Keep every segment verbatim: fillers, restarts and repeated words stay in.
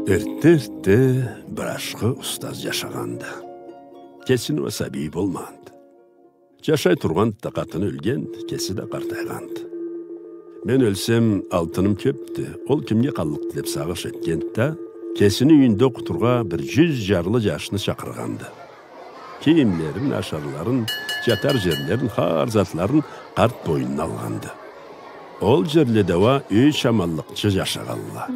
Эртте-эртте бир ашхы устаз джашагъанды. Кесини уа сабийи болмагъанды. Джашай тургъанды да, къатыны ёлгенди, кеси да къартайгъанды. «Мен ёлсем, алтыным кёпдю, ол кимге къаллыкъды?» — деб сагъыш этгенди да, кесини юйюнде окъутургъа бир джюз джарлы джашны чакъыргъанды. Кийимлерин, ашарларын, джатар джерлерин, хар затларын къарт бойнуна алгъанды. Ол джерледе уа юч аманлыкъчы джашагъанла.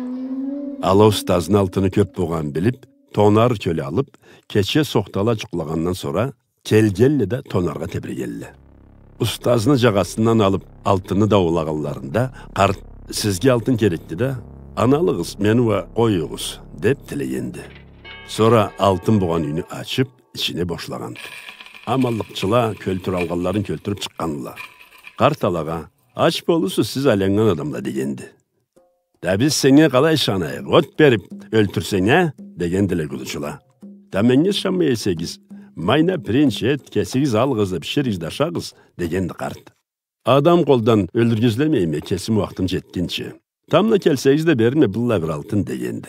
Ала устазны алтыны кёб болгъанын билиб, тонар кёле алыб, кече сохтала джукълагъандан сора, келгенле да тонаргъа тебрегенле. Устазны джагъасындан алыб, алтынны даулагъанларында, къарт: «Сизге алтын керекди да, аны алыгъыз, мени уа къоюгъуз», — деб тилегенди. Сора алтын болгъан юйню ачыб, ичине бошлагъанды. Аманлыкъчыла кёлтюралгъанларын кёлтюрюб чыкъгъанла. Къарт алагъа: «Ач болурсуз сиз, айланнган адамла», — дегенди. «Да биз сеннге къалай ышанайыкъ? От бериб ёлтюрсенг а?» — дегендиле гудучула. «Да меннге ышанмай эсегиз, майна пиринч, эт, кесигиз алыгъыз да биширигиз да ашагъыз», — дегенди къарт. «Адам къолдан ёлюрге излемейме, кесим уахтым джетгинчи. Тамбла келсегиз да берирме быллай бир алтын», — дегенди.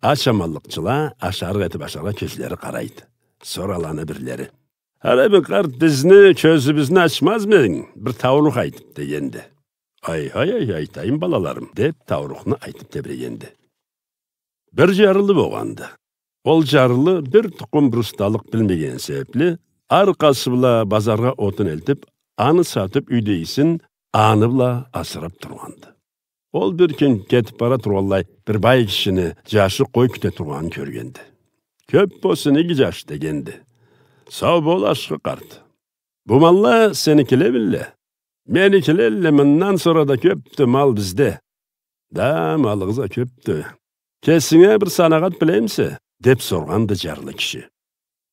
Ач аманлыкъчыла ашарыкъ этиб ашаргъа кёзлери къарайды. Сора аланы бирлери: «Аре бир, къарт, бизни кёзюбюзню ачмазмы эдинг бир таурух айтыб?» — дегенди. «Ай-хай-ай, айтайым, балаларым», — деб, таурухну айтыб тебрегенди. Бир джарлы болгъанды. Ол джарлы бир тукъум бир усталыкъ билмегени себебли, аркъасы бла базаргъа отун элтиб, аны сатыб, юйдегисин аны бла асыраб тургъанды. Ол бир кюн кетиб бара тургъанлай бир бай кишини джашы къой кюте тургъанын кёргенди. «Кёб болсун, иги джаш», — дегенди. «Сау бол, ашхы къарт. Бу малла сеникилемидиле?» «Меникиледиле, мындан сора да кёбдю мал бизде». «Да, малыгъыз а кёбдю. Кесинге бир санагъат билемисе?» — деб соргъанды джарлы киши.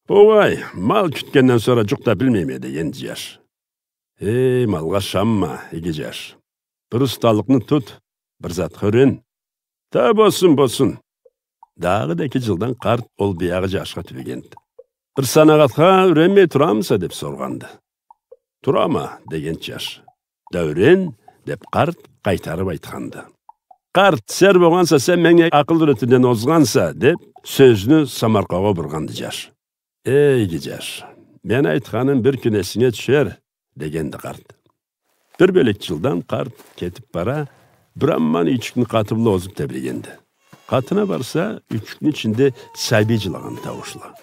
«Огъай, мал кютгенден сора джукъ да билмейме», — дегенди джаш. «Эй, малгъа ышанма, иги джаш. Бир усталыкъны тут, бир затха юрен». «Да болсун, болсун». Дагъыда эки джылдан къарт ол биягъы джашха тюбегенди. «Бир санагъатха юренмей турамыса?» — деб соргъанды. «Турама», — дегенди джаш. «Да юрен», — деб къарт къайтарыб айтханды. «Къарт, сер болгъанса, сен меннге акъыл юретиуден озгъанса», — деб, сёзню самаркъаугъа бургъанды джаш. «Эй, иги джаш, мен айтханым бир кюн эсинге тюшер», — дегенди къарт. Бир бёлек джылдан къарт кетиб бара, бир аман юйчюкню къаты бла озуб тебрегенди. Къатына барса, юйчюкню ичинде сабий джылагъан тауушла.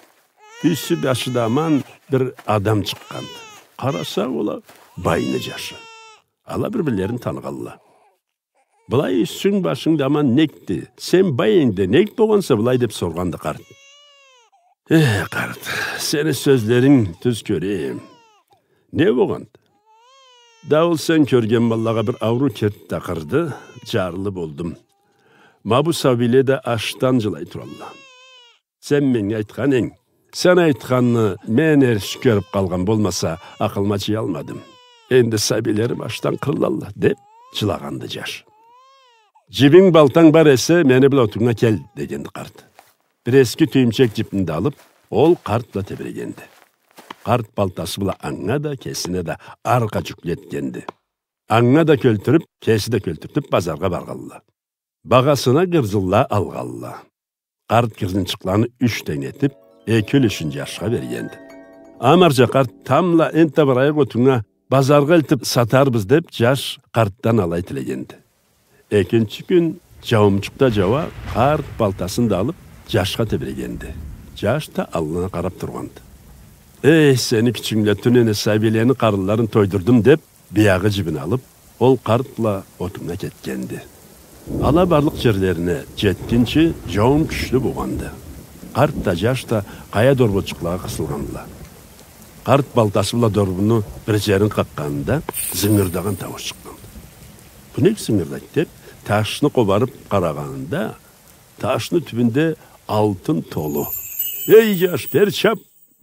Юсю-башы да аман бир адам чыкъгъанды. Къараса, ол а байны джашы. Ала бир-бирлерин таныгъанла. «Былай юсюнг-башынг да аман некди? Сен бай эдинг да, нек болгъанса былай?» — деб соргъанды къарт. «Эх, къарт, сени сёзлеринг тюз кёре эдим. Не болгъанды? Да ол сен кёрген маллагъа бир ауруу керти да къырды, джарлы болдум. Ма бу сабийле да ачдан джылай туралла. Сен меннге айтхан эдинг, сен айтханны мен эрши кёрюб къалгъан болмаса, акъылыма джыялмадым. Энди сабийлерим ачдан къырылалла», — деб джылагъанды джаш. «Джибинг, балтанг бар эсе, мени бла отуннга кел», — дегенди къарт. Бир эски тюйюмчек джибни да алыб, ол къарт бла тебрегенди. Къарт балтасы бла анга да, кесине да аркъа джюклетгенди. Анга да кёлтюрюб, кеси да кёлтюртюб, базаргъа баргъанла. Багъасына гырджынла алгъанла. Къарт гырджынчыкъланы юч тенг этиб, эки юлюшюн джашха бергенди. «Амарджа, къарт, тамбла энтда бир айыкъ отуннга базаргъа элтиб сатарбыз», — деб, джаш къартдан алай тилегенди. Экинчи кюн джауумчукъ да джауа, къарт балтасын да алыб, джашха тебрегенди. Джаш да аллына къараб тургъанды. «Эй, сени кючюнг бла тюнене сабийлени къарынларын тойдурдум», — деб, биягъы джибин алыб, ол къарт бла отуннга кетгенди. Ала барлыкъ джерлерине джетгинчи джауум кючлю болгъанды. Къарт да, джаш да къая дорбочукълагъа къысылгъандыла. Къарт балтасы бла дорбуну бир джерин къакъгъанында зынгырдагъан таууш чыкъгъанды. «Бу нек зынгырдайды?» — деб, ташны къобарыб къарагъанында, ташны тюбюнде алтын толу. «Эй, джаш, бери чаб,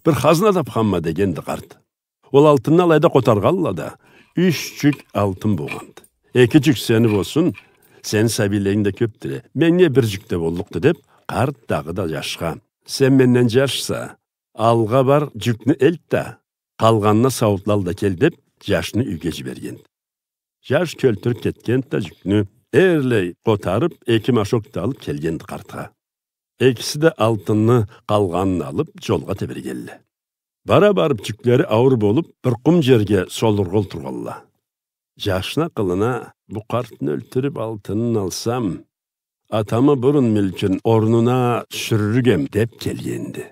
бир хазна тапханма», — дегенди къарт. Ол алтынны алайда къотаргъанла да, юч джюк алтын болгъанды. «Эки джюк сени болсун, сени сабийлеринг да кёбдюле, меннге бир джюк да боллукъду», — деб, къарт дагъыда джашха: «Сен менден джашса, алгъа бар, джюкню элт да, къалгъанына сауутлукъ ал да кел», — деб, джашны юйге джибергенди. Джаш кёлтюрюб кетгенди да джюкню, эрлай къотарыб, эки машок да алыб келгенди къартха. Экиси да алтынны къалгъанын алып, джолгъа тебирегелле. Бара барып, джюклери ауур болуп, бир къум джерге солургъа олтургъалла. Джашны акъылына: «Бу къартны ёлтюрюп, алтынын алсам, атамы бурун мюлкюн орнуна тюшюрюрюк эм», — деп келгенди.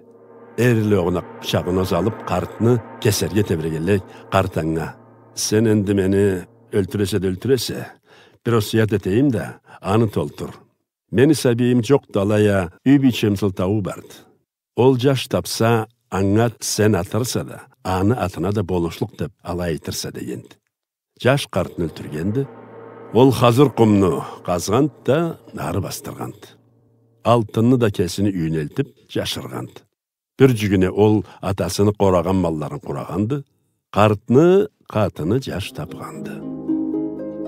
Эрлокъуна къычагъын озалып, къартны кесерге тебирегенлей, къарт анга: «Сен энди мени ёлтюресе да ёлтюресе, бир осуят этейим да, аны толтур. Мени сабийим джокъду, алай а юй бийчем сылтауу барды. Ол джаш тапса, анга сен атырса да, аны атына да болушлукъ деп алай айтырса», — дегенди. Джаш къартны ёлтюргенди. Ол хазыр къумну къазгъанды да, ары басдыргъанды. Алтынны да кесини юйюне элтип, джашыргъанды. Бир джюгюне ол атасыны къорагъан малларын къурагъанды. Къартны къатыны джаш тапханды.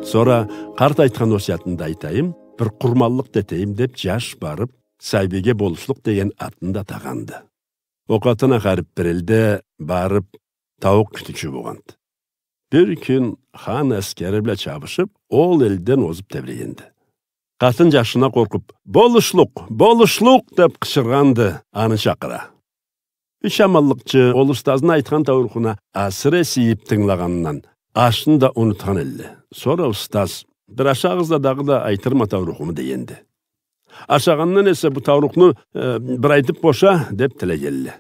Сора: «Къарт айтхан осуятны да айтайым, бир къурманлыкъ да этейим», — деп, джаш барып, сабийге болушлукъ деген атны да атагъанды. Ол къатын ахарып бир элде барып тауукъ кютюучю болгъанды. Бир кюн хан аскери бла чабышып, ол элден озуп тебирегенди. Къатын джашына къоркъуп: «Болушлукъ, болушлукъ!» — деп къычыргъанды, аны чакъыра. Юч аманлыкъчы ол устазны айтхан таурухуна асыры эсе ийип тынгылагъанындан, ашны да унутхан элле. Сора устаз: «Бир ашагъыз да, дагъыда айтырма таурухуму», — дегенди. «Ашагъандан эсе бу таурухну, э, бир айтып боша», — деп тилегелле.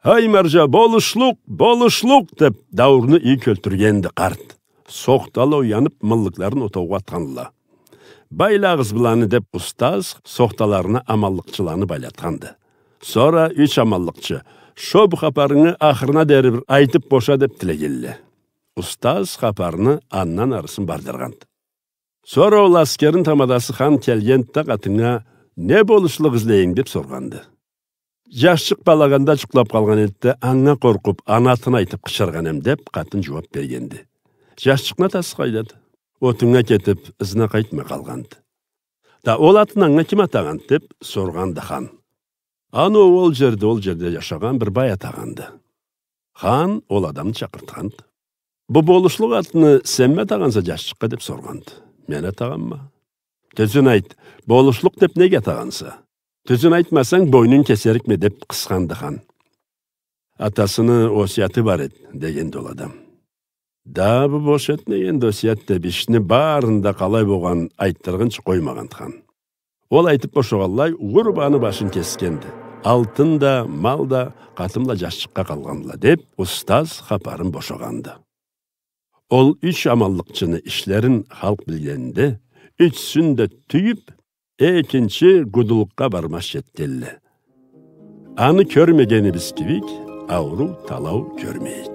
«Ай, марджа, болушлукъ, болушлукъ!» — деп, даурну ийик ёлтюргенди къарт. Сохтала уянып, мыллыкларын отоугъа атханла. «Байлагъыз быланы», — деп, устаз сохталарына аманлыкъчыланы байлатханды. Сора юч аманлыкъчы: «Шо бу хапарынгы ахырына дери бир айтып боша», — деп тилегелле. Устаз хапарыны андан арысын бардыргъанды. Сора ол аскерни тамадасы хан келгенди да, къатыннга: «Не болушлукъ излейинг?» — деп соргъанды. «Джашчыкъ балагъанда джукълап къалгъан эди да, анга къоркъуп, аны атын айтып къычыргъан эм», — деп, къатын джууап бергенди. «Джашчыкъны атасы къайдады?» «Отуннга кетип, ызына къайтмай къалгъанды». «Да ол атын анга ким атагъанды?» — деп соргъанды хан. «Аны ол джерде, ол джерде джашагъан бир бай атагъанды». Хан ол адамны чакъыртханды. «Бу болушлукъ атны сенми атагъанса джашчыкъгъа?» — деп соргъанды. «Мен атагъанма». «Тюзюн айт, болушлукъ деп неге атагъанса? Тюзюн айтмасанг, бойнунг кесерикме», — деп къысханды хан. «Атасыны осуяты бар эди», — дегенди ол адам. «Да бу бош этмегенди осуят деп, ишни барын да къалай болгъанын айтдыргъынчы къоймагъанды хан. Ол айтып бошагъанлай, уруб аны башын кесгенди. Алтын да, мал да къатын бла джашчыкъгъа къалгъандыла», — деп, устаз хапарын бошагъанды. Ол юч аманлыкъчыны ишлерин халкъ билгенинде, ючюсюн да тюйюп, экинчи гудулукъгъа бармазча этгелле. Аны кёрмегенибиз кибик, ауруу талау кёрмейик.